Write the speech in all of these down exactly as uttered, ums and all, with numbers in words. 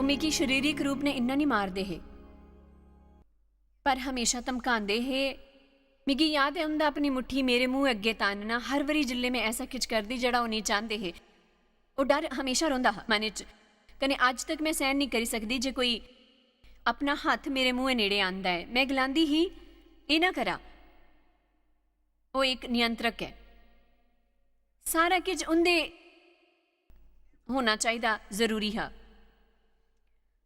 मिगी शरीरिक रूप ने इन्ना निं मारदे हे, पर हमेशा धमकांदे हे। मिगी याद ऐ उं'दा अपनी मुट्ठी मेरे मूंह अग्गें तानना। हर बारी जिसलै में ऐसा किश करदी जेह्ड़ा ओह् नेईं चांह्दे हे, ओह् डर हमेशा रौंह्दा हा मनै च। कन्नै अज्ज तक में सैह्न नेईं करी सकदी जे कोई अपना हत्थ मेरे मूंहै नेड़े आंदा ऐ। में गलांदी ही, "एह् ना करा।" ओह् इक नियंत्रक ऐ। सारा किश उं'दे होना चाहिदा, जरूरी हा।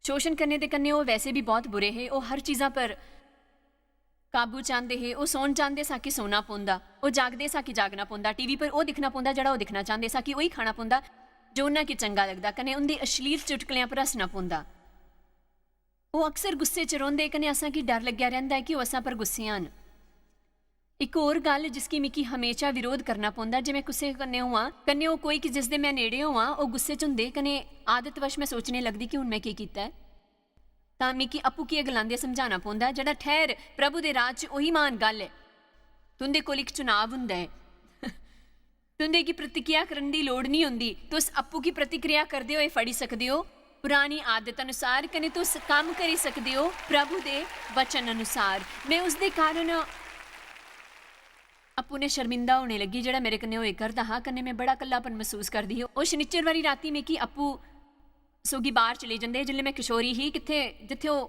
शोशण करने दे कन्नै ओह् वैसे बी बहुत बुरे हे। ओह् हर चीज़ा पर काबू चांह्दे हे। ओह् सौन चांह्दे साकी सोना पौंदा, ओह् जागदे साकी जागना पौंदा, टीवी पर ओह् दिक्खना पौंदा जेह्ड़ा ओह् दिक्खना चांह्दे, साकी ओही खाना पौंदा जो उन्ना गी चंगा लगदा, कन्नै उं'दी अश्लील चुटकलेआं पर हस्सना पौंदा। ओह् अक्सर गुस्से च रौंह्दे, कन्नै असां गी डर लग्गेआ रैंह्दा ऐ कि ओह् असां पर गुस्से हन। इक होर गल्ल जिसगी मिगी हमेशा विरोध करना पौंदा जे में कुसै कन्नै होआं, कन्नै ओह् कोई कि जिसदे में नेड़े होआं, ओह् गुस्से च होंदे, कन्नै आदतवश में सोचने लगदी कि हून में केह् कीता ऐ। तां मिगी आपूं गी एह् गलांदे समझाना पौंदा, "जेह्ड़ा ठैह्र, प्रभु दे राज च ओही म्हान गल्ल ऐ। तुं'दे कोल इक चुनाव होंदा ऐ।" तुं'दे गी प्रतिक्रिया करन दी लोड़ निं होंदी। तुस आपूं गी प्रतिक्रिया करदे होए फड़ी सकदे ओ, पुरानी आदत अनुसार, कन्नै तुस कम्म करी सकदे ओ प्रभु दे वचन अनुसार। में उसदे कारण आपूं ने शर्मिंदा होने लगी, जेह्ड़ा मेरे कन्नै होए करदा हा, कन्नै में बड़ा कल्लापन मसूस करदी ही। ओह् शनिचरवारी रातीं मिगी आपूं सोगी बाह्र चली जंदे हे, जिसलै में किशोरी ही, कित्थै, जित्थै ओह्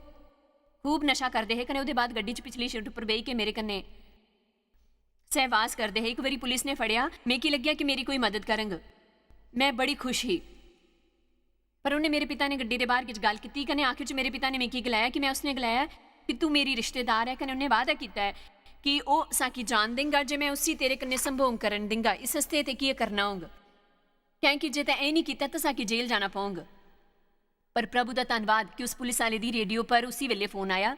खूब नशा करदे हे, कन्नै ओह्दे बाद गड्डी च पिछली सीट उप्पर बेही के मेरे कन्नै सहवास करदे हे। इक बारी पुलिस ने फड़ेआ, मिगी लग्गेआ कि मेरी कोई मदद करंग। में बड़ी खुश ही। पर उन्नै मेरे पिता ने गड्डी दे बाह्र किश गल्ल कीती, कन्नै आखिर च मेरे पिता ने मिगी गलाया कि में उसने गलाया कि तूं मेरी रिश्तेदार ऐ, कन्नै उन्नै वादा कीता ऐ कि ओह् साकी जान देंगा जे में उसी तेरे कन्नै संभोग करन देंगा। इस आस्तै ते केह् करना होग, कैंह् कि जे तैं एह् निं कीता तां साकी जेल जाना पौंग। पर प्रभु दा धन्नवाद कि उस पुलिस आह्ले दी रेडियो पर उसी बेल्लै फोन आया,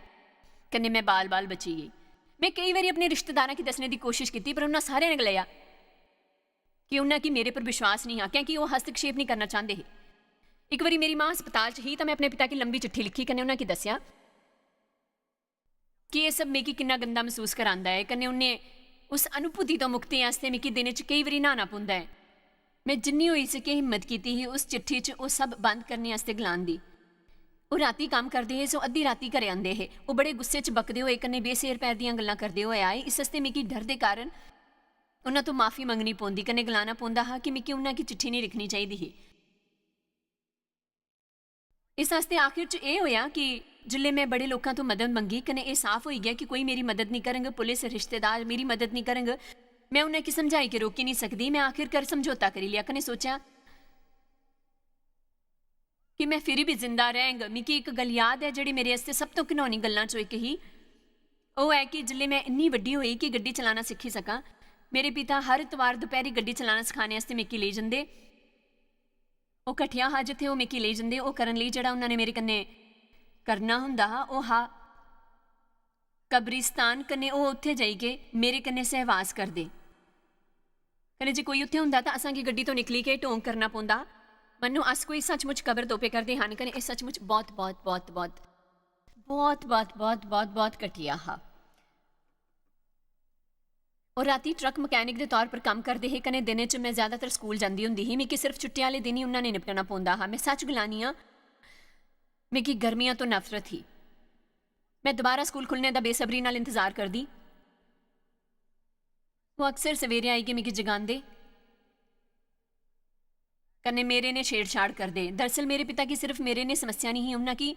कन्नै में बाल-बाल बची गेई। में केई बारी अपने रिश्तेदारां गी दस्सने दी कोशश कीती, पर उन्ना सारें ने गलाया कि उन्ना गी मेरे पर विश्वास नेईं हा, क्योंकि ओह् हस्तक्षेप नेईं करना चांह्दे हे। इक बारी मेरी मां अस्पताल च ही, तां में अपने पिता गी लंबी चिट्ठी लिखी, कन्नै उन्ना गी दस्सेआ कि एह् सब मिगी किन्ना गंदा मसूस करांदा ऐ, कन्नै उन्नै उस अनुभूति तो मुक्ति आस्तै मिगी दिनै च केई बारी न्हाना पौंदा ऐ। में जिन्नी होई सकै हिम्मत कीती ही उस चिट्ठी च ओह् सब बंद करने आस्तै गलान दी। ओह् रातीं कम्म करदे हे, सो अद्धी रातीं घरै आंदे हे। ओह् बड़े गुस्से च बकदे होए कन्नै बेसेर पैर दियां गल्लां करदे होए आए। इस आस्तै मिगी डर दे कारण उन्ना तो माफी मंगनी पौंदी, कन्नै गलाना पौंदा हा कि मिगी उन्ना गी चिट्ठी नेईं लिखनी चाहिदी ही। इस आस्तै आखिर च एह् होएआ कि जिसलै में बड़े लोकां तो मदद मंगी, कन्नै एह् साफ होई गेआ कि कोई मेरी मदद नेईं करंग, पुलिस, रिश्तेदार मेरी मदद नेईं करंग, में उन्ना गी समझाई के रोकी नेईं सकदी। में आखिरकार समझौता करी लेआ, कन्नै सोचेआ कि में फिर बी जिंदा रैंह्ग। मिगी इक गल्ल याद ऐ, जेह्ड़ी मेरे आस्तै सब तो घिनौनी गल्लां चों इक ही। ओह् ऐ कि जिसलै में इन्नी बड्डी होई कि गड्डी चलाना सिक्खी सकां, मेरे पिता हर इतवार दपैह्री गड्डी चलाना सखाने आस्तै मिगी लेई जंदे। ओह् घटिया हा, जित्थै ओह् मिगी लेई जंदे, ओह् करन लेई जेह्ड़ा उन्ना ने मेरे कन्नै करना होंदा हा, ओह् हा कब्रिस्तान, कन्नै ओह् उत्थै जाइयै मेरे कन्नै सहवास करदे। कन्नै जे कोई उत्थै होंदा तां असां गी गड्डी तो निकली के ढोंग करना पौंदा, मन्नो अस कोई सचमुच कबर तोपे करदे हन। कन्नै एह् सचमुच बहुत, बहुत, बहुत, बहुत, बहुत, बहुत, बहुत, बहुत, बहुत घटिया हा। ओह् रातीं ट्रक मकैनिक दे तौर पर कम्म करदे हे, कन्नै दिनै च में ज्यादातर स्कूल जंदी होंदी ही। मिगी सिर्फ छुट्टी आह्ले दिन ही उन्ना ने निपटना पौंदा हा। में सच गलानी आं, मिगी गर्मियां तो नफरत ही। में दोबारा स्कूल खु'ल्लने दा बेसब्री नाल इंतजार करदी। ओह् अक्सर सवेरे आई के मिगी जगांदे, कन्नै मेरे ने छेड़छाड़ करदे। दरअसल मेरे पिता गी सिर्फ मेरे ने समस्या नेईं ही, उन्ना गी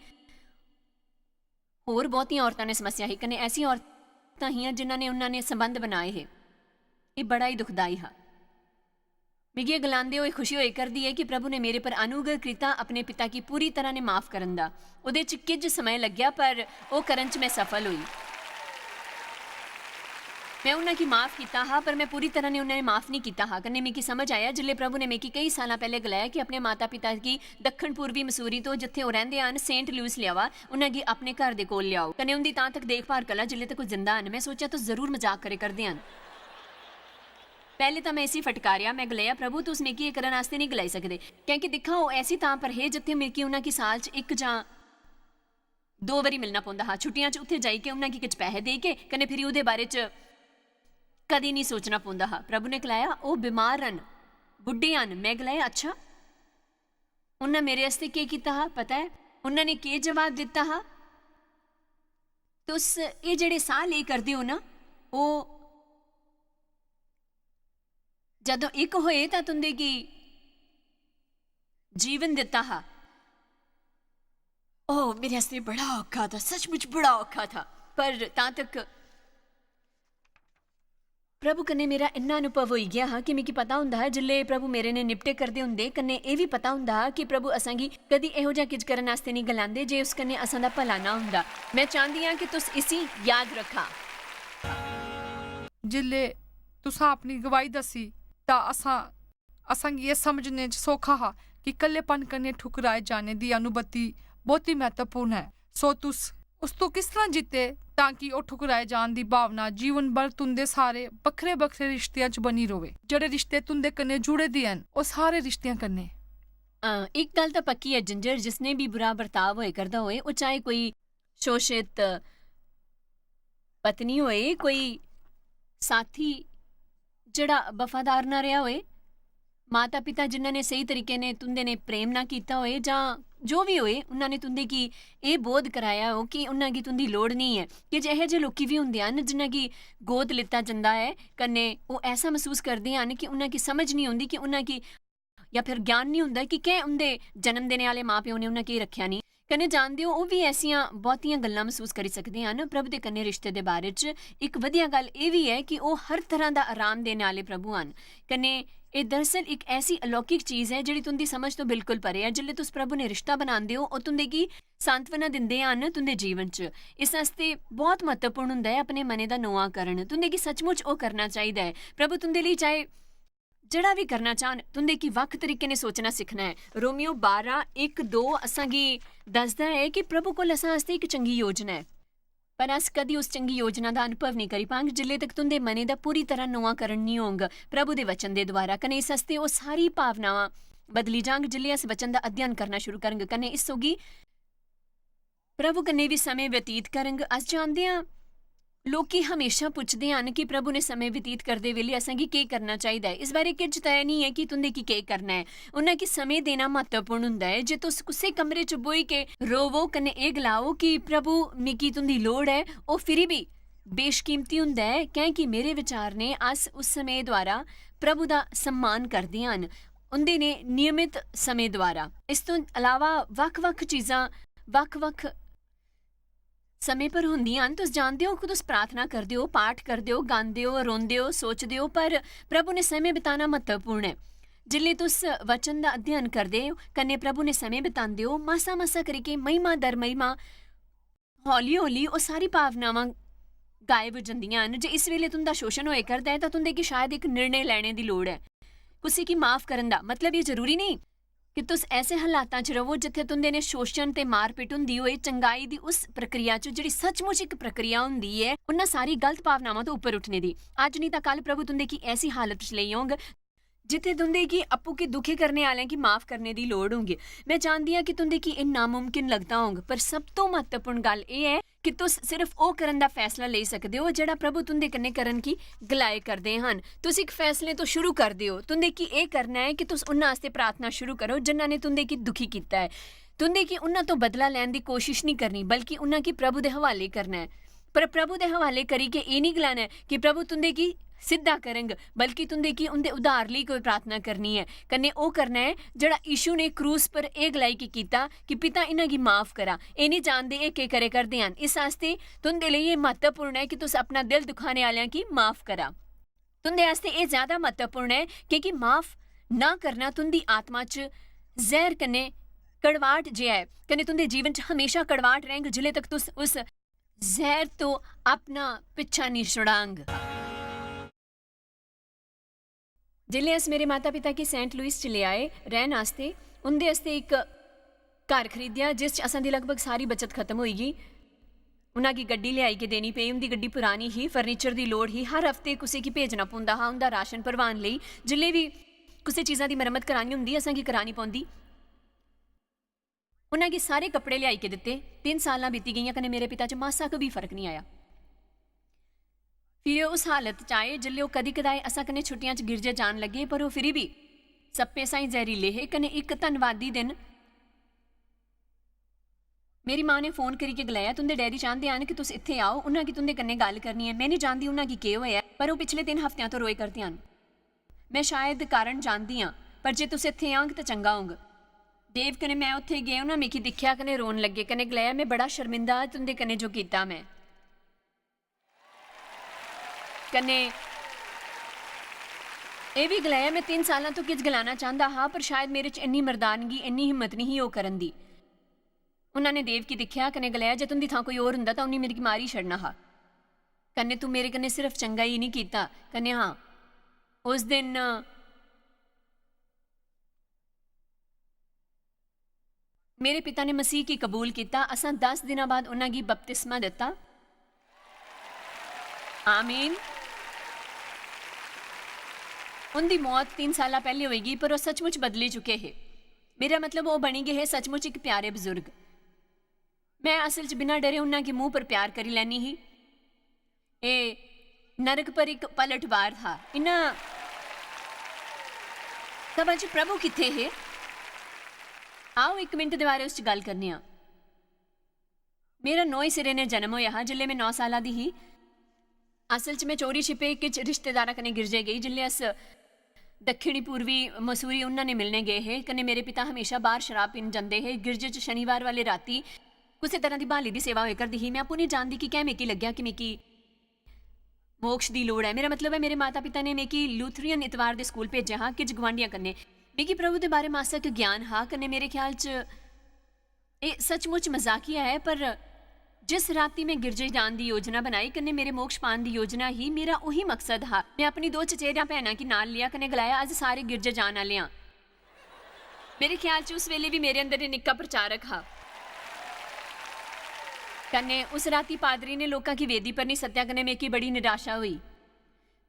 होर बहुतियां औरतां ने समस्या ही, कन्नै ऐसियां औरतां हियां जिन्ना ने उन्ना ने संबंध बनाए हे। एह् बड़ा ही दुखदाई हा। मिगी एह् गलांदे होए खुशी होए करदी ऐ कि प्रभु ने मेरे पर अनुग्रह कीता, अपने पिता गी पूरी तरह ने माफ करन दा। ओह्दे च किज समय लग्गेआ, पर ओह् करन च में सफल होई। में उन्ना गी माफ कीता हा, पर में पूरी तरह ने उन्ना ने माफ नेईं कीता हा। कन्नै मिगी समझ आया जिसलै प्रभु ने मिगी केई सालां पैह्ले गलाया कि अपने माता पिता गी दक्खन पूर्वी मसूरी तो, जित्थै ओह् रैंह्दे हन, सेंट लुइस लेआवा, उन्ना गी अपने घर दे कोल लेआओ, कन्नै उं'दी तां तक देखभाल करा, जिसलै तक ओह् जिंदा हन। में सोचेआ, तुस जरूर मजाक करे करदे हन। पैह्ले तां में इसी फटकारेआ, में गलाया, "प्रभु, तुस मिगी एह् करन आस्तै नेईं गलाई सकदे, क्योंकि दिक्खा, ओह् ऐसी थां पर हे जित्थै मिगी उन्ना गी साल च इक जां दो बारी मिलना पौंदा हा। छुट्टियां च उत्थै जाइयै उन्ना गी किश पैहे देइयै कन्नै फिरी ओह्दे बारे च कदें नेईं सोचना पौंदा हा।" प्रभु ने गलाया, "ओह् बमार हन, बुड्ढे हन।" में गलाया, "अच्छा, उन्ना मेरे आस्तै केह् कीता हा पता ऐ?" उन्होंने केह् जवाब दित्ता हा? तुस एह् जेह्ड़े साह् लेई करदे ओ ना, ओह् जदों इक होए तां तुं'दे गी जीवन दित्ता हा। ओह् मेरे आस्तै बड़ा औखा था, सचमुच बड़ा औखा था। पर तां तक प्रभु कन्नै मेरा इन्ना अनुभव होई गेआ हा कि मिगी पता होंदा हा, जिसलै प्रभु मेरे ने निपटे करदे होंदे, कन्नै एह् बी पता होंदा हा कि प्रभु असांगी कदी एहो जेहा किश करन आस्तै निं गलांदे जे उस कन्नै असां दा भला ना होंदा। में चांह्दी आं कि तुस इसी याद रक्खा। जिसलै तुसां अपनी गवाही दस्सी, तां असां, असांगी एह् समझने च सौखा हा कि कल्लेपन कन्नै ठुकराए जाने दी अनुभूति बहुत ही म्हत्तवपूर्ण ऐ। सो तुस उस तों किस तरह जित्ते, तां कि ओह् ठुकराए जान दी भावना जीवन भर तुं'दे सारे बक्खरे-बक्खरे रिश्तेआं च बनी र'वै। जेह्ड़े रिश्ते तुं'दे कन्नै जुड़े दे हन, ओह् सारे रिश्तेआं कन्नै। हां, इक गल्ल तां पक्की ऐ, जिंजर, जिसने बी बुरा बर्ताव होए करदा होए, ओह् चाहे कोई शोशत पत्नी होए, कोई साथी जेह्ड़ा वफादार ना रेहा होए, माता-पिता जिन्हां ने स्हेई तरीके ने तुं'दे ने प्रेम ना कीता होए, जां जो बी होए, उन्हां ने तुं'दे गी एह् बोध कराया हो कि उन्हां गी तुं'दी लोड़ नेईं ऐ। कि जे एहो जे लोकी बी होंदे हन जिन्हां गी गोद लित्ता जंदा ऐ, कन्नै ओह् ऐसा मसूस करदे हन कि उन्हां गी समझ नेईं औंदी कि उन्हां गी, जां फिर ज्ञान नेईं होंदा कि कैं उं'दे जन्म देने आह्ले मां-प्यो ने उन्हां केह् रक्खेआ नेईं। कन्नै जानदे ओ, ओह् बी ऐसियां बहुतियां गल्लां मसूस करी सकदे हन। प्रभु दे कन्नै रिश्ते दे बारे च इक बधिया गल्ल एह् बी ऐ कि ओह् हर तरह दा आराम देने आह्ले प्रभु हन। कन्नै एह् दरअसल इक ऐसी अलौकिक चीज ऐ जेह्ड़ी तुं'दी समझ तो बिल्कुल परे ऐ। जिसलै तुस प्रभु ने रिश्ता बनांदे ओ, ओह् तुं'दे गी सांत्वना दिंदे हन तुं'दे जीवन च। इस आस्तै बहुत म्हत्तवपूर्ण होंदा ऐ अपने मनै दा नोआंकरण। तुं'दे गी सचमुच ओह् करना चाहिदा ऐ। प्रभु तुं'दे लेई चाहे जेह्ड़ा बी करना चाह्न, तुं'दे गी वक्ख तरीके ने सोचना सिक्खना ऐ। रोमियो बारां, इक, दो असांगी दसदा ऐ कि प्रभु कोल असां आस्तै इक चंगी योजना ऐ। पर अस कदी उस चंगी योजना दा अनुभव नेईं करी पांग, जिल्ले तक तुं'दे मनै दा पूरी तरह नोआंकरण नेईं होंग प्रभु दे वचन दे द्वारा। कन्नै इस आस्तै ओह् सारी भावनावां बदली जांग, जिल्ले अस वचन दा अध्ययन करना शुरू करंग। कन्नै इस सोगी प्रभु कन्नै बी समें व्यतीत करंग। अस जानदे आं, लोकी हमेशा पुछदे हन कि प्रभु ने समें व्यतीत करदे बेल्लै असेंगी केह् करना चाहिदा ऐ। इस बारे किश तय नेईं ऐ कि तुं'दे गी केह् करना ऐ। उन्हां गी समें देना म्हत्तवपूर्ण हुंदा ऐ। जे तुस कुसै कमरे च बोही के रोवो कन्नै एह् गलाओ कि "प्रभु, मिगी तुं'दी लोड़ ऐ," ओह् फिरी बी बेशकीमती हुंदा ऐ, कैंह् कि मेरे विचार ने अस उस समें द्वारा प्रभु दा सम्मान करदे हन, उं'दे ने नियमित समें द्वारा। इस तों अलावा बक्ख-बक्ख चीजां बक्ख-बक्ख समें पर होंदियां न। तुस जानदे ओ कि तुस प्रार्थना करदे ओ, पाठ करदे ओ, गांदे ओ, रोंदे ओ, सोचदे ओ, पर प्रभु ने समें बिताना म्हत्तवपूर्ण ऐ। जिसलै तुस वचन दा अध्ययन करदे ओ, कन्नै प्रभु ने समें बितांदे ओ, मासा-मासा करियै महिमा दर महिमा, हौली-हौली ओह् सारी भावनावां गायब होई जंदियां न। जे इस बेल्लै तुं'दा शोशण होए करदा ऐ, तां तुं'दे गी शायद इक निर्णय लैने दी लोड़ ऐ। कुसै गी माफ करन दा मतलब एह् जरूरी नेईं कि तुस ऐसे हालातां च र'वो जित्थै तुं'दे ने शोशण ते मारपिट होंदी होए। चंगाई दी उस प्रक्रिया च, जेह्ड़ी सचमुच इक प्रक्रिया होंदी ऐ, उन्हां सारी गलत भावनावां तो उप्पर उट्ठने दी। अज्ज नेईं तां कल प्रभु तुं'दे गी ऐसी हालत च लेई औंग जित्थै तुं'दे गी आपूं गी दुखी करने आह्लें गी माफ करने दी लोड़ होंगी। में जानदी आं कि तुं'दे गी एह् नामुमकिन लगदा होंग, पर सब तों म्हत्तवपूर्ण गल्ल एह् ऐ कि तुस सिर्फ ओह् करन दा फैसला लेई सकदे ओ जेह्ड़ा प्रभु तुं'दे कन्नै करन गी गलाए करदे हन। तुस इक फैसले तो शुरू करदे ओ। तुं'दे गी एह् करना ऐ कि तुस उन्हां आस्तै प्रार्थना शुरू करो जिन्हां ने तुं'दे गी दुखी कीता ऐ। तुं'दे गी उन्हां तो बदला लैन दी कोशिश नेईं करनी, बल्कि उन्हां गी प्रभु दे हवाले करना ऐ। पर प्रभु दे हवाले करियै एह् नेईं गलाना ऐ कि प्रभु तुं'दे गी सिद्धा करंग, बल्कि तुं'दे गी उं'दे उद्धार लेई कोई प्रार्थना करनी ऐ। कन्नै ओह् करना ऐ जेह्ड़ा यीशु ने क्रूस पर एह् गलाई के कीता कि "पिता, इन्हां गी माफ करा, एह् नेईं जानदे एह् केह् करे करदे हन।" इस आस्तै तुं'दे लेई एह् म्हत्तवपूर्ण ऐ कि तुस अपना दिल दुखाने आह्लेआं गी माफ करा। तुं'दे आस्तै एह् ज्यादा म्हत्तवपूर्ण ऐ, क्योंकि माफ ना करना तुं'दी आत्मा च जैह्र कन्नै कड़वाट जेहा ऐ, कन्नै तुं'दे जीवन च हमेशा कड़वाट रैंह्ग, जिसले तक तुस उस जैह्र तो अपना पिच्छा नेईं छुड़ांग। जिसलै अस मेरे माता-पिता गी सेंट लुइस च लेआए रैह्न आस्तै, उं'दे आस्तै इक घर खरीदेआ, जिस च असां दी लगभग सारी बचत खत्म होई गेई। उ'नें गी गड्डी लेआई के देनी पेई। उं'दी गड्डी पुरानी ही, फर्नीचर दी लोड़ ही, हर हफ्ते कुसै गी भेजना पौंदा हा उं'दा राशन भरवान लेई। जिसलै बी कुसै चीजा दी मरम्मत करानी होंदी, असें गी करानी पौंदी। उ'नें गी सारे कपड़े लेआई के दित्ते। तिन्न सालां बीती गेइयां, कन्नै मेरे पिता च मासा क बी फर्क निं आया। फ्ही ओह् उस हालत च आए, जिसलै ओह् कदी-कदाएं असां कन्नै छुट्टियां च गिरजे जान लगे, पर ओह् फिरी बी सप्पें साहीं जैह्रीले हे। कन्नै इक धन्नवादी दिन मेरी मां ने फोन करियै गलाया, "तुं'दे डैडी चांह्दे हन कि तुस इत्थै आओ, उ'नें गी तुं'दे कन्नै गल्ल करनी ऐ।" में निं जानदी उ'नें गी केह् होआ ऐ, पर ओह् पिछले तिन्न हफ्तेआं तो रोए करदे हन। में शायद कारण जानदी आं, पर जे तुस इत्थै आंग तां चंगा होंग। देव कन्नै में उत्थै गे, उ'नें मिगी दिक्खेआ कन्नै रोन लग्गे कन्नै गलाया, "में बड़ा शर्मिंदा आं तुं'दे कन्नै जो कीता में।" कन्नै एह् बी गलाया, "में तिन्न सालां तो किश गलाना चांह्दा हा, पर शायद मेरे च इन्नी मर्दानगी, इन्नी हिम्मत निं ही ओह् करन दी।" उन्होंने देव गी दिक्खेआ कन्नै गलाया, "जे तुं'दी थां कोई होर होंदा तां उन्नी मिगी मारी छड़ना हा। कन्नै तू मेरे कन्नै सिर्फ चंगा ही निं कीता, कन्नै हां, उस दिन मेरे पिता ने मसीह गी कबूल कीता। असां दस दिनां बाद उन्हां गी बपतिस्मा दित्ता।" आमीन। उं'दी मौत तीन साला पैह्ले होई गेई, पर ओह् सचमुच बदली चुके हे। मेरा मतलब, ओह् बनी गे हे सचमुच इक प्यारे बजुर्ग। में असल च बिना डरे उन्हां गी मूंह पर प्यार करी लैनी ही। एह् नरक पर इक पलटवार था। इन्ना सभा च प्रभु कित्थे हे? आओ, इक मिनट दे बारे उस च गल्ल करने आं। मेरा नोए सिरे ने जन्म होया हा जिसलै में नौ साला दी ही। असल च में चोरी छिपे किश रिश्तेदारां कन्नै गिरजे गेई। जिसलै अस दक्खिनी पूर्वी मसूरी उन्हां ने मिलने गे हे, कन्नै मेरे पिता हमेशा बाहर शराब पीन जंदे हे। गिरजे च शनिवार वाले राती कुसै तरह दी ब्हाली दी सेवा होए करदी ही। में आपूं नहीं जानदी कि कैं मिगी लग्गेआ कि मिगी मोक्ष दी लोड़ ऐ। मेरा मतलब ऐ, मेरे माता-पिता ने मिगी लूथरियन इतवार दे स्कूल भेजेआ हा, किश गुआंढियें कन्नै। मिगी प्रभु दे बारे मासक ज्ञान हा, कन्नै मेरे ख्याल च एह् सचमुच मजाकिया ऐ, पर जिस राती में गिरजे जान दी योजना बनाई, कन्नै मेरे मोक्ष पान दी योजना ही, मेरा ओही मकसद हा। में अपनी दो चचेरियां भैनां गी नाल लिया, कन्नै गलाया, "अज्ज सारे गिरजे जान आह्ले आं।" मेरे ख्याल च उस वेले बी मेरे अंदर एह् निक्का प्रचारक हा। कन्नै उस राती पादरी ने लोकां गी वेदी पर नहीं सद्देआ, कन्नै मिगी बड़ी निराशा होई।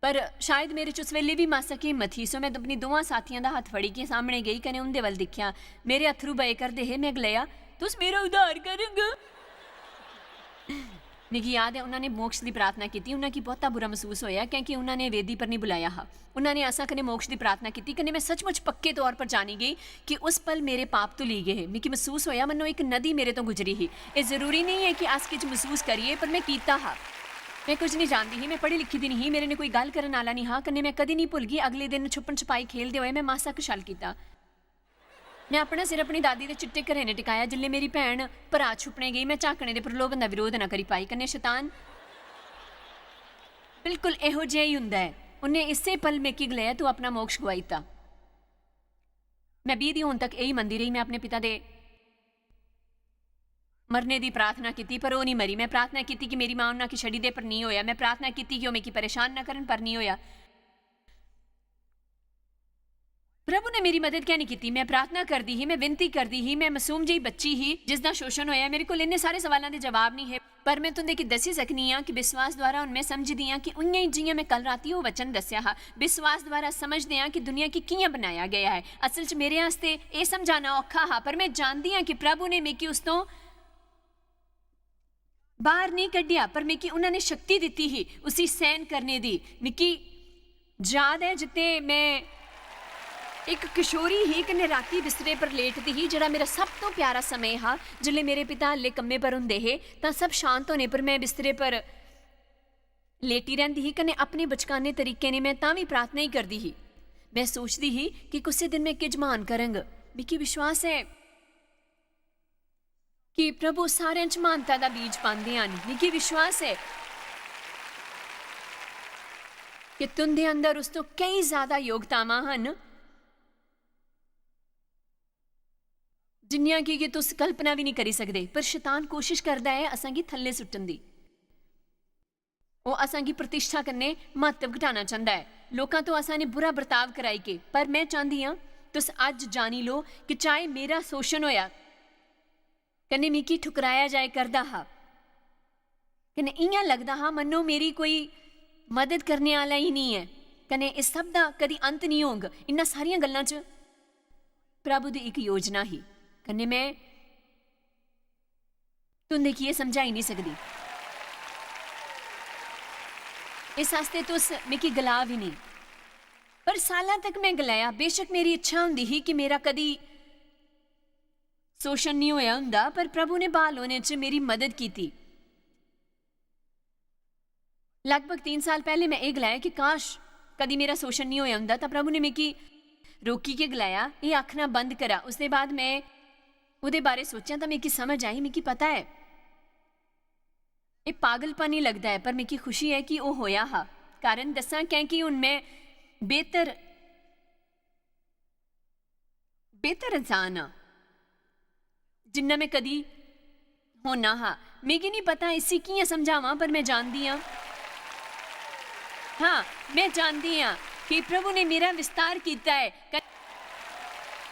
पर शायद मेरे च उस वेले बी मासा की हिम्मत ही, सो में अपनी दोवां साथियां दा हत्थ फड़ी के सामने गेई, कन्नै उं'दे वल दिक्खेआ। मेरे अत्थरू बहे करदे हे। में गलाया, "तुस मेरा उद्धार करग?" मिगी याद ऐ, उन्होंने मोक्ष दी प्रार्थना कीती। उन्होंने बहुता बुरा महसूस होया, क्योंकि उन्होंने वेदी पर नहीं बुलाया हा। उन्होंने असां कन्नै मोक्ष दी प्रार्थना कीती, कन्नै में सचमुच पक्के तौर पर जानी गई कि उस पल मेरे पाप धुली गए हे। मिगी महसूस होया, मन्नो इक नदी मेरे तो गुजरी ही। एह् जरूरी नहीं ऐ कि अस किश महसूस करिए, पर में कीता हा। में कुछ नहीं जानदी ही, में पढ़ी लिखी दी नहीं ही, मेरे ने कोई गल्ल करन आह्ला नहीं हा, कन्नै में कदी नहीं भुलगी, अगले दिन छुपन छपाई खेलदे होए में मासा कुछ शल कीता। में अपना सिर अपनी दादी दे चिट्टे घरें ने टिकाया। जिसलै मेरी भैन भ्राऽ छुपने गेई, में झांकने दे प्रलोभन दा विरोध ना करी पाई। कन्नै शैतान बिल्कुल एहो जेहा ही हुंदा ऐ। उन्नै इस्सै पल मिगी गलाया, "तू अपना मोक्ष गुआई दित्ता।" में बीह् दी होन तक एही मनदी रेही। में अपने पिता दे मरने दी प्रार्थना कीती, पर ओह् नहीं मरी। में प्रार्थना कीती कि मेरी मां उन्हां गी छड़ी दे, पर नहीं होया। में प्रार्थना कीती कि ओह् मिगी परेशान ना करन, पर नहीं होया। प्रभु ने मेरी मदद कैं नहीं कीती? में प्रार्थना करदी ही, में विनती करदी ही, में मासूम जेही बच्ची ही जिसदा शोषण होया। मेरे कोल इन्ने सारे सवालां दे जवाब नहीं हे, पर में तुंदे गी दस्सी सकनी आं कि विश्वास द्वारा हुन में समझदी आं कि उइयां ही जियां में कल राती ओह् वचन दस्सेआ हा। विश्वास द्वारा समझदे आं कि दुनिया गी कियां बनाया गया ऐ। असल च मेरे आस्तै एह् समझाना औखा हा, पर में जानदी आं कि प्रभु ने मिगी उस तों बाहर नहीं कड्ढेआ, पर मिगी उन्होंने शक्ति दित्ती ही उसी सहन करने दी। मिगी याद ऐ जित्थे में इक किशोरी ही, कन्नै राती बिस्तरे पर लेटदी ही, जेह्ड़ा मेरा सब तो प्यारा समय हा। जिसलै मेरे पिता हल्ले कम्मै पर हुंदे हे, तां सब शांत होने पर में बिस्तरे पर लेटी रैंह्दी ही, कन्नै अपने बचकाने तरीके ने में तां बी प्रार्थना ही करदी ही। में सोचदी ही कि कुसै दिन में किश म्हान करंग। मिगी विश्वास ऐ कि प्रभु सारें च म्हानता दा बीज पांदे हन। मिगी विश्वास ऐ कि तुंदे अंदर उस तो केई ज्यादा योग्यतावां हन, जिन्नियां कि, कि तुस कल्पना भी नहीं करी सकदे। पर शैतान कोशिश करदा ऐ असांगी थल्ले सुट्टन दी। ओह् असांगी प्रतिष्ठा कन्नै म्हत्तव घटाना चांह्दा ऐ। लोकां तो असां ने बुरा बर्ताव कराई के, पर में चांह्दी आं तुस अज्ज जानी लो कि चाहे मेरा शोषण होया, कन्नै मिगी ठुकराया जाए करदा हा, कन्नै इ'यां लगदा हा मन्नो मेरी कोई मदद करने आह्ला ही निं ऐ, कन्नै इस सब दा कदी अंत निं होग। इन्ना सारियां गल्लां च प्रभु दी इक योजना ही, कन्नै में तुंदे गी एह् समझाई निं सकदी। इस आस्तै तुस मिगी गलाऽ बी निं। पर सालां तक में गलाया, बेशक मेरी इच्छा होंदी ही कि मेरा कदी शोषण निं होया हुंदा, पर प्रभु ने ब्हाल होने च मेरी मदद कीती। लगभग तीन साल पैह्ले मैं एह् गलाया कि काश, कदी मेरा शोषण निं होया हुंदा, तां प्रभु ने मिगी रोकी के गलाया, "एह् आखना बंद करा।" उसदे बाद मैं ओह्दे बारे सोचेआ तां मिगी समझ आई, मिगी पता ऐ, एह् पागलपन ही लगदा ऐ, पर मिगी खुशी ऐ कि ओह् होया हा। कारण दस्सां, कैंह् कि हुन मैं बेहतर, बेहतर इंसान आं, जिन्ना मैं कदी होना हा। मिगी निं पता इसी कि'यां समझावां, पर मैं जानदी आं। हां, मैं जानदी आं कि प्रभु ने मेरा विस्तार कीता ऐ। क-,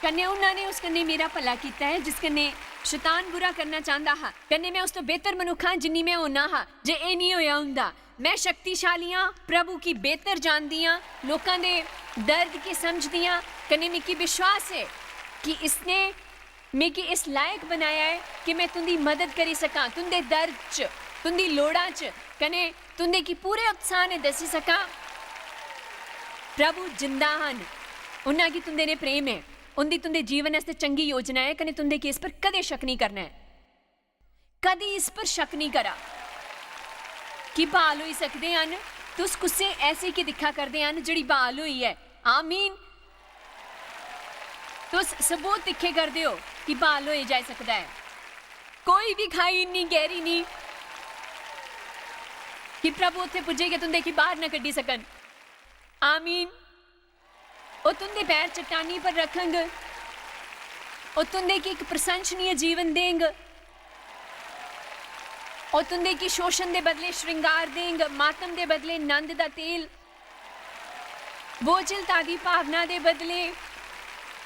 कन्नै उन्हां ने उस कन्नै मेरा भला कीता ऐ, जिस कन्नै शैतान बुरा करना चांह्दा हा। कन्नै मैं उस तों बेहतर मनुक्ख आं, जिन्नी मैं होना हा, जे एह् निं होया हुंदा। मैं शक्तिशाली आं, प्रभु गी बेहतर जानदी आं, लोकां दे दर्द गी समझदी आं, कन्नै मिगी विश्वास ऐ कि इसने मिगी इस लायक बनाया ऐ कि मैं तुं'दी मदद करी सकां, तुं'दे दर्द च, तुं'दी लोड़ां च, कन्नै तुं'दे गी पूरे उत्साह ने दस्सी सकां, प्रभु जिंदा हन, उन्हां गी तुं'दे ने प्रेम ऐ, उं'दी तुं'दे जीवन आस्तै चंगी योजना ऐ, कन्नै तुं'दे गी इस पर कदें शक निं करना ऐ। कदी इस पर शक निं करा कि ब्हाल होई सकदे हन। तुस कुसै ऐसे गी दिक्खा करदे हन जेह्ड़ी ब्हाल होई ऐ। आमीन। तुस सबूत दिक्खे करदे ओ कि ब्हाल होई जाई सकदा ऐ। कोई बी खाई इन्नी गैह्री निं कि प्रभु उत्थै पुज्जे गै तुं'दे गी बाह्र ना कड्ढी सकन। आमीन। ओह् तुं'दे पैर चट्टानी पर रखंग। ओह् तुं'दे गी इक प्रशंसनीय जीवन देंग। ओह् तुं'दे गी शोषण दे बदले श्रृंगार देंग, मातम दे बदले नंद दा तेल, बोझलता दी भावना दे बदले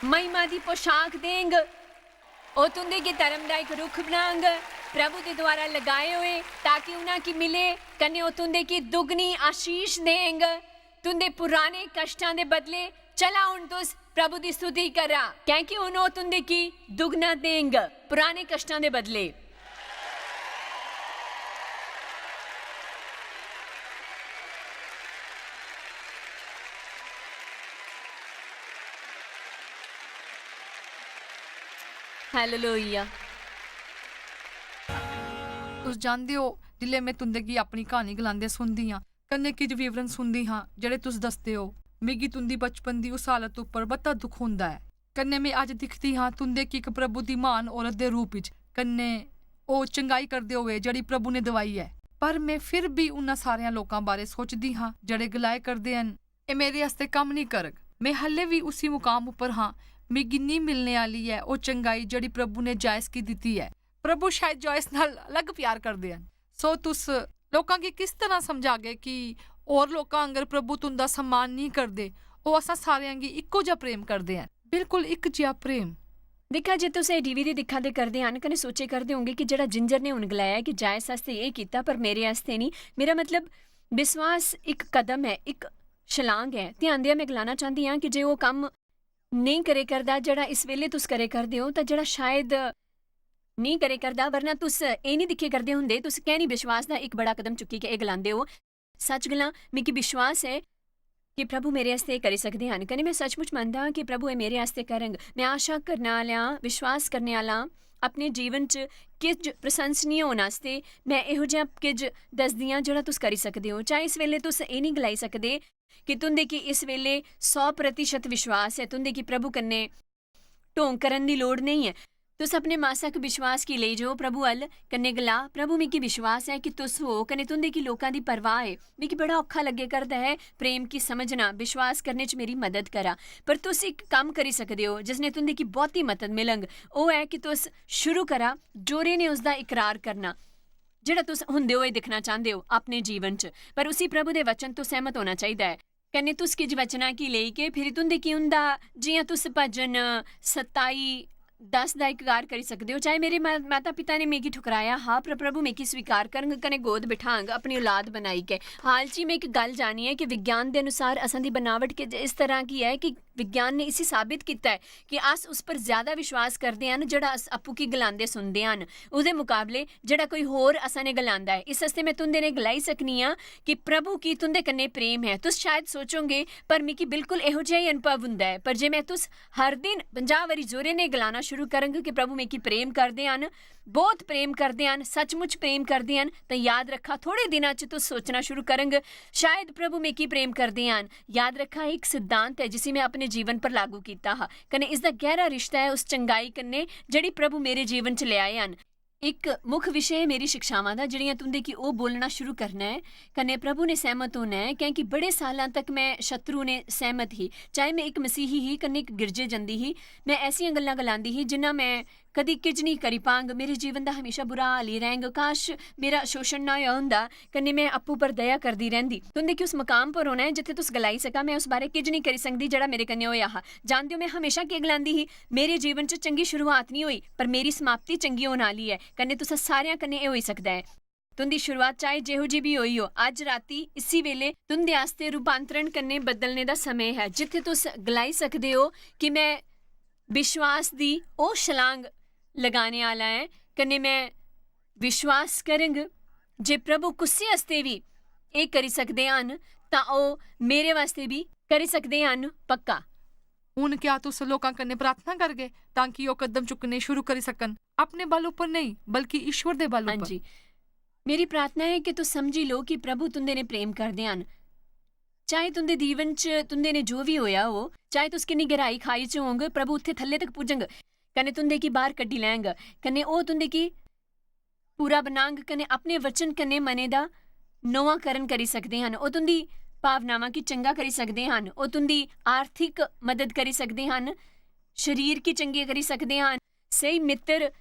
महिमा दी पोशाक देंग। ओह् तुं'दे गी धर्म दा इक रुख बनांग, प्रभु दे द्वारा लगाए होए, ताकि उन्हां गी मिले, कन्नै ओह् तुं'दे गी दुगनी आशीष देंग। तुं'दे पुराने कश्टां दे बदले चला हुन तुस प्रभु दी स्तुति करा, कैंह् कि हुन ओह् तुं'दे गी दुगना देंग, पुराने कश्टां दे बदले। हालेलुया। तुस जानदे ओ, जिसलै में तुं'दे गी अपनी क्हानी गलांदे सुनदी आं, कन्नै किश विवरण सुनदी हां, जेह्ड़े तुस दसदे ओ, मिगी तुं'दी बचपन दी उस हालत उप्पर बत्ता दुख होंदा ऐ। कन्नै में अज्ज दिखदी हां, तुं'दे गी इक प्रभु दी म्हान औरत दे रूप इच, कन्नै ओह् चंगाई करदे होए, जेह्ड़ी प्रभु ने दवाई ऐ। पर में फिर बी उन्हां सारेयां लोकां बारै सोचदी हां, जेह्ड़े गलाए करदे हन, "एह् मेरे आस्तै कम्म निं करग।" में हल्ले बी उसी मुकाम उप्पर हां, मिगी निं मिलने आह्ली ऐ ओह् चंगाई, जेह्ड़ी प्रभु ने जायस गी दित्ती ऐ। प्रभु शायद जायस नाल अलग प्यार करदे हन। सो तुस लोकां गी किस तरह समझागे कि होर लोकां आंगर प्रभु तुं'दा सम्मान निं करदे? ओह् असां सारेआं गी इक्को जेहा प्रेम करदे हन, बिल्कुल इक जेहा प्रेम। दिक्खा, जे तुस एह् डीवीडी दिक्खा दे करदे हन, कन्नै सोचे करदे होंगे कि जेह्ड़ा जिंजर ने हुन गलाया ऐ कि जायस आस्तै एह् कीता, पर मेरे आस्तै निं। मेरा मतलब, विश्वास इक कदम ऐ, इक छलांग ऐ। ध्यान देआ, में गलाना चांह्दी आं कि जे ओह् कम्म नेईं करे करदा, जेह्ड़ा इस बेल्ले तुस करे करदे ओ, तां जेह्ड़ा शायद नेईं करे करदा, वरना तुस एह् निं दिक्खे करदे होंदे, तुस कैंह् निं विश्वास दा इक बड़ा कदम चुक्की के एह् गलांदे ओ? सच गलां, मिगी विश्वास ऐ कि प्रभु मेरे आस्तै एह् करी सकदे हन, कन्नै में सचमुच मनदा आं कि प्रभु एह् मेरे आस्तै करंग। में आशा करने आह्ला आं, विश्वास करने आह्ला आं, अपने जीवन च किश प्रशंसनीय होन आस्तै में एहो जेहा किश दसदी आं जेह्ड़ा तुस करी सकदे ओ। चाहे इस बेल्ले तुस एह् निं गलाई सकदे कि तुं'दे गी इस बेल्ले सौ प्रतिशत विश्वास ऐ, तुं'दे गी प्रभु कन्नै ढोंग करन दी लोड़ नेईं ऐ। तुस अपने मासक विश्वास गी लेई जाओ प्रभु अल, कन्नै गला, "प्रभु, मिगी विश्वास ऐ कि तुस ओ, कन्नै तुं'दे गी लोकां दी परवाह ऐ। मिगी बड़ा औखा लग्गे करदा ऐ प्रेम गी समझना, विश्वास करने च मेरी मदद करा। पर तुस इक कम्म करी सकदे ओ, जिसने तुं'दे गी बहुती मदद मिलंग। ओह् ऐ कि तुस शुरू करा, जोरे ने उसदा इकरार करना, जेह्ड़ा तुस हुंदे होए दिक्खना चांह्दे ओ अपने जीवन च। पर उसी प्रभु दे वचन तो सैह्मत होना चाहिदा ऐ।" कन्नै तुस किश वचनां गी लेई गै, फिरी तुं'दे की हुंदा, जि'यां तुस भजन सताई दस दा इकरार करी सकदे ओ, "चाहे मेरे मा-, माता-पिता ने मिगी ठुकराया हा, पर प्रभु मिगी स्वीकार करंग कन्नै गोद बिठांग, अपनी औलाद बनाई गै।" हाल च ही में इक गल्ल जानी ऐ कि विज्ञान दे अनुसार असां दी बनावट किश इस तरह की ऐ कि विज्ञान ने इसी साबित कीता ऐ कि अस उस पर ज्यादा विश्वास करदे हन जेह्ड़ा अस आपूं गी गलांदे सुनदे हन, ओह्दे मुकाबले जेह्ड़ा कोई होर असां ने गलांदा ऐ। इस आस्तै में तुं'दे ने गलाई सकनी आं कि प्रभु गी तुं'दे कन्नै प्रेम ऐ। तुस शायद सोचोगे, "पर मिगी बिल्कुल एहो जेहा ही अनुभव हुंदा ऐ।" पर जे में तुस हर दिन पंजाह् बारी जोरे ने गलाना शुरू करंग कि प्रभु मिगी प्रेम करदे हन, बहुत प्रेम करदे हन, सचमुच प्रेम करदे हन, तां याद रखा, थोड़े दिनां च तुस सोचना शुरू करंग, "शायद प्रभु मिगी प्रेम करदे हन।" याद रखा, इक सिद्धांत ऐ जिसी में अपने जीवन पर लागू कीता हा, कन्नै इसदा गैह्रा रिश्ता ऐ उस चंगाई कन्नै जेह्ड़ी प्रभु मेरे जीवन च लेआए हन। इक मुक्ख विशे ऐ मेरी शिक्षावां दा, जेह्ड़ियां तुं'दे गी ओह् बोलना शुरू करना ऐ, कन्नै प्रभु ने सैह्मत होना ऐ, क्योंकि बड़े सालां तक में शत्रु ने सैह्मत ही। चाहे में इक मसीही ही, कन्नै इक गिरजे जंदी ही, में ऐसियां गल्लां गलांदी ही जिन्ना में कदी किज नहीं करी पांग। मेरे जीवन दा हमेशा बुरा हाल ही रैंह्ग। काश, मेरा शोषण ना होया हुंदा, कन्नै में अप्पू पर दया करदी रैंह्दी। तुं'दे गी उस मकाम पर होना ऐ जित्थै तुस गलाई सका, "में उस बारै किज नहीं करी सकदी जेह्ड़ा मेरे कन्नै होया हा।" जानदे ओ, में हमेशा केह् गलांदी ही? "मेरे जीवन च चंगी शुरुआत नहीं होई, पर मेरी समाप्ति चंगी होने आह्ली ऐ।" कन्नै तुसें सारेआं कन्नै एह् होई सकदा ऐ। तुं'दी शुरुआत चाहे जेहो जी बी होई हो, अज्ज राती इसी वेले तुं'दे आस्तै रूपांतरण कन्नै बदलने दा समें ऐ, जित्थै तुस गलाई सकदे ओ कि "में विश्वास दी ओह् छलांग लगाने आह्ला ऐ, कन्नै में विश्वास करंग जे प्रभु कुसै आस्तै बी एह् करी सकदे हन, तां ओह् मेरे आस्तै बी करी सकदे हन, पक्का।" हुन क्या तुस लोकां कन्नै प्रार्थना करगे तां कि ओह् कदम चुक्कने शुरू करी सकन, अपने बल उप्पर नेईं, बल्कि ईश्वर दे बल हां उप्पर? जी। मेरी प्रार्थना ऐ कि तुस समझी लो कि प्रभु तुं'दे ने प्रेम करदे हन। चाहे तुं'दे जीवन च तुं'दे ने जो बी होया हो, चाहे तुस किन्नी गैह्राई खाई च होंग, प्रभु उत्थै थल्ले तक पुज्जंग, कन्नै तुं'दे गी बाह्र कड्ढी लैंग, कन्नै ओह् तुं'दे गी पूरा बनांग, कन्नै अपने वचन कन्नै मने दा नोआंकरण करी सकदे हन। ओह् तुं'दी भावनावां गी चंगा करी सकदे हन। ओह् तुं'दी आर्थिक मदद करी सकदे हन, शरीर गी चंगे करी सकदे हन, स्हेई मित्तर,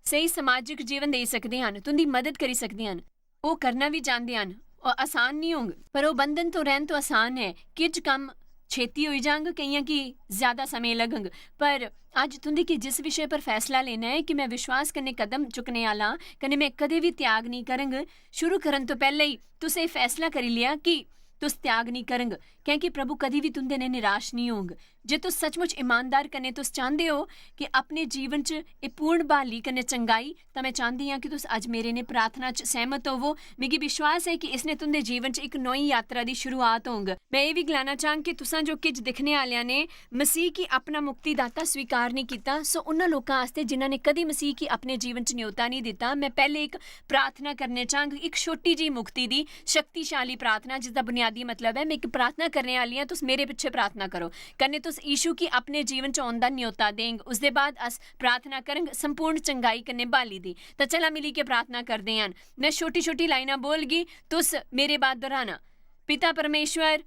स्हेई समाजिक जीवन देई सकदे हन, तुं'दी मदद करी सकदे हन। ओह् करना बी चांह्दे हन। ओह् आसान निं होंग, पर ओह् बंधन तो रैह्न तो आसान ऐ। किज कम्म छेती होई जांग, केइयां गी ज्यादा समें लगंग। पर अज्ज तुं'दे गी जिस विशे पर फैसला लेना ऐ कि "में विश्वास कन्नै कदम चुकने आह्ला आं, कन्नै में कदें बी त्याग नेईं करंग", शुरू करन तो पैह्लें ही तुसें एह् फैसला करी लेआ कि तुस त्याग नेईं करंग, क्योंकि प्रभु कदी बी तुं'दे ने निराश नेईं होंग। जे तुस सचमुच ईमानदार कन्नै तुस चांह्दे ओ कि अपने जीवन च एह् पूर्ण ब्हाली कन्नै चंगाई, तां में चांह्दी आं कि तुस अज्ज मेरे ने प्रार्थना च सैह्मत होवो। मिगी विश्वास ऐ कि इसने तुं'दे जीवन च इक नोई यात्रा दी शुरुआत होंग। में एह् बी गलाना चाह्ङ कि तुसां जो किज दिक्खने आह्लेआं ने मसीह गी अपना मुक्तिदाता स्वीकार नेईं कीता, सो उन्हां लोकां आस्तै जिन्हां ने कदी मसीह गी अपने जीवन च न्योता नेईं दित्ता, में पैह्ले इक प्रार्थना करने चाह्ङ, इक छोटी जेही मुक्ति दी शक्तिशाली प्रार्थना, जिसदा बुनियादी मतलब ऐ, "में इक प्रार्थना करने आह्ली आं, तुस मेरे पिच्छे प्रार्थना करो।" कन्नै तुस यीशु गी अपने जीवन च औन दा न्योता देंग। उसदे बाद अस प्रार्थना करंग संपूर्ण चंगाई कन्नै ब्हाली दी। तां चला मिलियै प्रार्थना करदे हन। में छोटी-छोटी लाइनां बोलगी, तुस मेरे बाद दोहराना। पिता परमेश्वर,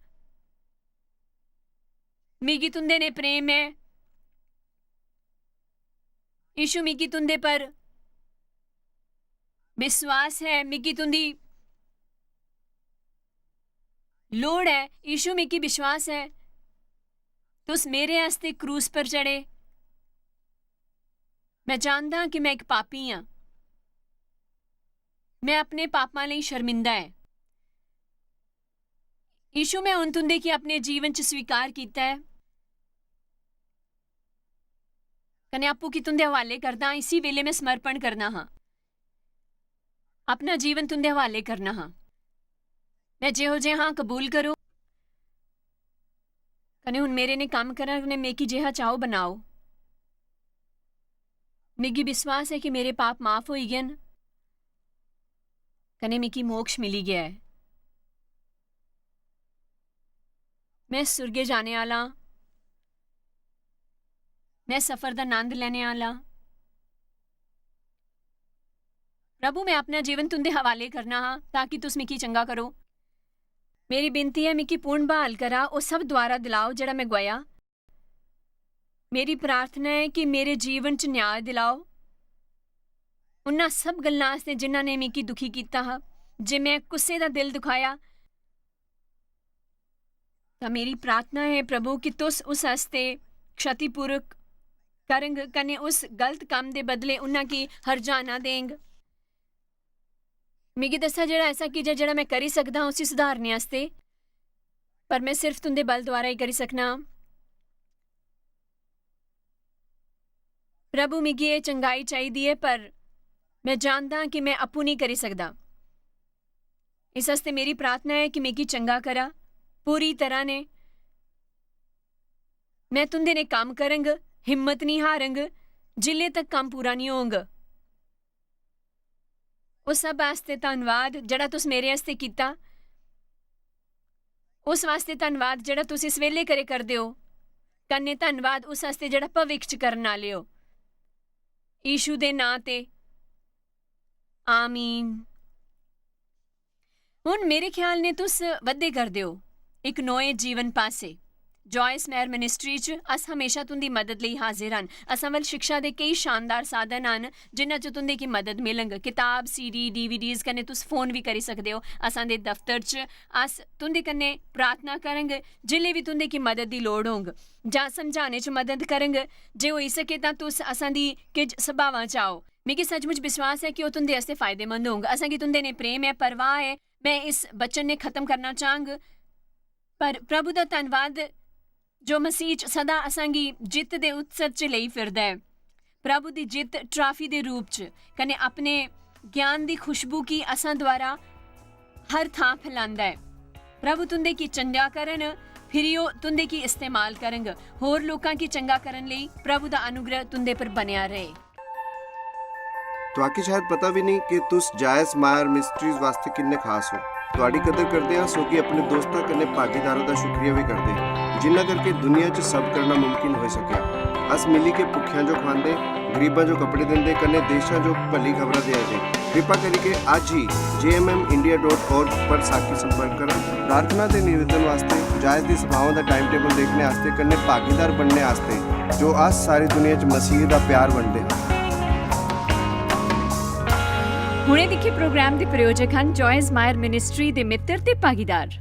मिगी तुं'दे ने प्रेम ऐ। यीशु, मिगी तुं'दे पर विश्वास ऐ, मिगी तुं'दी लोड़ ऐ। यीशु, मिगी विश्वास ऐ, तुस मेरे आस्तै क्रूस पर चढ़े। में जानदा आं कि में इक पापी आं। में अपने पापां लेई शर्मिंदा ऐ। यीशु, में हुन तुं'दे गी अपने जीवन च स्वीकार कीता ऐ। कन्नै आपूं गी तुं'दे हवाले करदा आं, इसी बेल्लै में समर्पण करना हा, अपना जीवन तुं'दे हवाले करना हा। में जेहो जेहा आं, कबूल करो। कन्नै हुन मेरे ने कम्म करा, कन्नै मिगी जेहा चाहो बनाओ। मिगी विश्वास ऐ कि मेरे पाप माफ होई गे न, कन्नै मिगी मोक्ष मिली गेआ ऐ। में सुर्गे जाने आह्ला आं। में सफर दा नंद लैने आह्ला आं। प्रभु, में अपना जीवन तुं'दे हवाले करना हा, ताकि तुस मिगी चंगा करो। मेरी बिनती ऐ, मिगी पूर्ण ब्हाल करा, ओह् सब द्वारा दिलाओ जेह्ड़ा में गुआया। मेरी प्रार्थना ऐ कि मेरे जीवन च न्याय दिलाओ। उन्हां सब गल्लां आस्तै जिन्हां ने मिगी दुखी कीता हा, जे में कुसै दा दिल दुखाया, तां मेरी प्रार्थना ऐ, प्रभु, कि तुस उस आस्तै क्षतिपूर्वक करंग, कन्नै उस गलत कम्म दे बदले उन्हां गी हर्जाना देंग। मिगी दस्सा जेह्ड़ा ऐसा की जे जेह्ड़ा में करी सकदा आं उसी सुधारने आस्तै, पर में सिर्फ तुं'दे बल द्वारा ही करी सकना आं। प्रभु, मिगी एह् चंगाई चाहिदी ऐ, पर में जानदा आं कि में आपूं नेईं करी सकदा। इस आस्तै मेरी प्रार्थना ऐ कि मिगी चंगा करा, पूरी तरह ने। में तुं'दे ने कम्म करंग, हिम्मत निं हारंग, जिल्ले तक कम्म पूरा निं होंग। उस सब आस्तै धन्नवाद जेह्ड़ा तुस मेरे आस्तै कीता। उस वास्तै धन्नवाद जेह्ड़ा तुस इस बेल्ले करे करदे ओ, कन्नै धन्नवाद उस आस्तै जेह्ड़ा भविक्ख च करन आह्ले ओ। यीशु दे नां ते, आमीन। हुन मेरे ख्याल ने तुस वधदे करदे ओ इक नोए जीवन पासै। जॉयस मेयर मिनिस्ट्री च अस हमेशा तुं'दी मदद लेई हाजिर हन। असां वल शिक्षा दे केई शानदार साधन हन, जिन्हां च तुं'दे गी मदद मिलंग। किताब, सीडी, डीवीडीज कन्नै तुस फोन बी करी सकदे ओ। असां दे दफ्तर च अस तुं'दे कन्नै प्रार्थना करंग, जिसलै बी तुं'दे गी मदद दी लोड़ होंग, जां समझाने च मदद करंग। जे होई सके तां तुस असां दी किश सभावां च आओ। मिगी सचमुच विश्वास ऐ कि ओह् तुं'दे आस्तै फायदेमंद होंग। असां गी तुं'दे ने प्रेम ऐ, परवाह ऐ। में इस वचन ने खत्म करना चाहंग, पर प्रभु दा धन्नवाद जो मसीह च सदा असां गी जित्त दे उत्सव च लेई फिरदा ऐ। प्रभु दी जित्त ट्राफी दे रूप च कन्नै अपने ज्ञान दी खुशबू गी असां द्वारा हर थां फैलांदा ऐ। प्रभु तुं'दे गी चंगा करन, फिरी ओह् तुं'दे गी इस्तेमाल करंग। होर लोकां गी चंगा करन लेई प्रभु दा अनुग्रह तुं'दे पर बनेआ रहे। तुआकी शायद पता भी नहीं कि तुस जायस मायर मिस्ट्रीज वास्ते किन्ने खास हो। तुआडी कदर करदे आं, सोगी अपने दोस्तां कन्नै भागीदारां दा शुक्रिया भी करदे, जिन्ना करके दुनिया च सब करना मुमकिन होई सकेआ। अस मिली के भुक्खेआं जो खवांदे, गरीबां जो कपड़े दिंदे, कन्नै देशां जो भली खबरां देआ दे। कृपा करिके अज्ज ही जेएमएम इंडिया डॉट ऑर्ग पर साकी संपर्क करन। प्रार्थना ते निवेदन वास्ते, जायस दी सभाओं दा टाइम टेबल देखने आस्ते, कन्नै भागीदार बनने आस्ते, जो अस सारी दुनिया च मसीह दा प्यार बंडदे हां। हुणे दिक्खे प्रोग्राम दे प्रायोजक हन जॉयस मायर मिनिस्ट्री दे मित्र ते भागीदार।